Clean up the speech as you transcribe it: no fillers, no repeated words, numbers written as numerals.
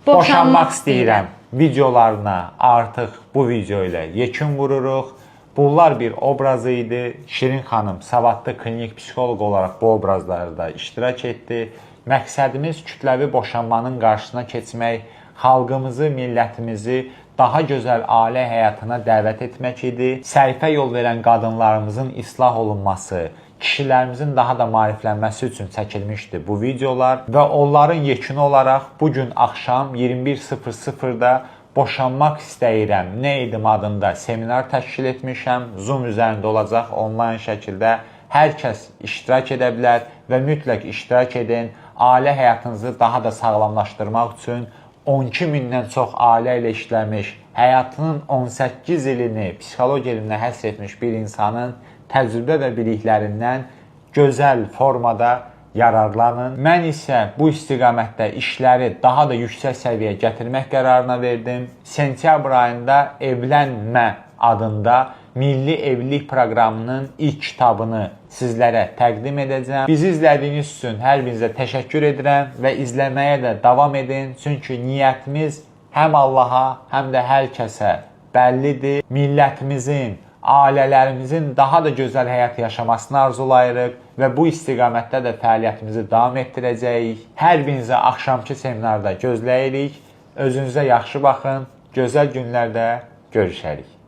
Boşanmaq istəyirəm videolarına artıq bu video ilə yekun vururuq. Bunlar bir obraz idi. Şirin xanım savadlı klinik psixoloq olaraq bu obrazlarda iştirak etdi. Məqsədimiz kütləvi boşanmanın qarşısına keçmək, xalqımızı, millətimizi daha gözəl ailə həyatına dəvət etmək idi. Sərfə yol verən qadınlarımızın islah olunması, kişilərimizin daha da maariflənməsi üçün çəkilmişdi bu videolar və onların yekunu olaraq bu gün axşam 21:00-da Boşanmaq istəyirəm. Nə edim adında seminar təşkil etmişəm. Zoom üzərində olacaq onlayn şəkildə. Hər kəs iştirak edə bilər və mütləq iştirak edin. Ailə həyatınızı daha da sağlamlaşdırmaq üçün 12 mindən çox ailə ilə işləmiş, həyatının 18 ilini psixologiya elminə həsr etmiş bir insanın təcrübə və biliklərindən gözəl formada yararlanın. Mən isə bu istiqamətdə işləri daha da yüksək səviyyəyə gətirmək qərarına verdim. Sentyabr ayında Evlənmə adında milli evlilik proqramının ilk kitabını sizlərə təqdim edəcəm. Bizi izlədiyiniz üçün hər birinizə təşəkkür edirəm və izləməyə də davam edin. Çünki niyyətimiz həm Allaha, həm də hər kəsə bəllidir. Millətimizin, ailələrimizin daha da gözəl həyat yaşamasını arzulayırıq və bu istiqamətdə də fəaliyyətimizi davam etdirəcəyik. Hər birinizə axşamkı seminarda gözləyirik. Özünüzə yaxşı baxın. Gözəl günlərdə görüşərik.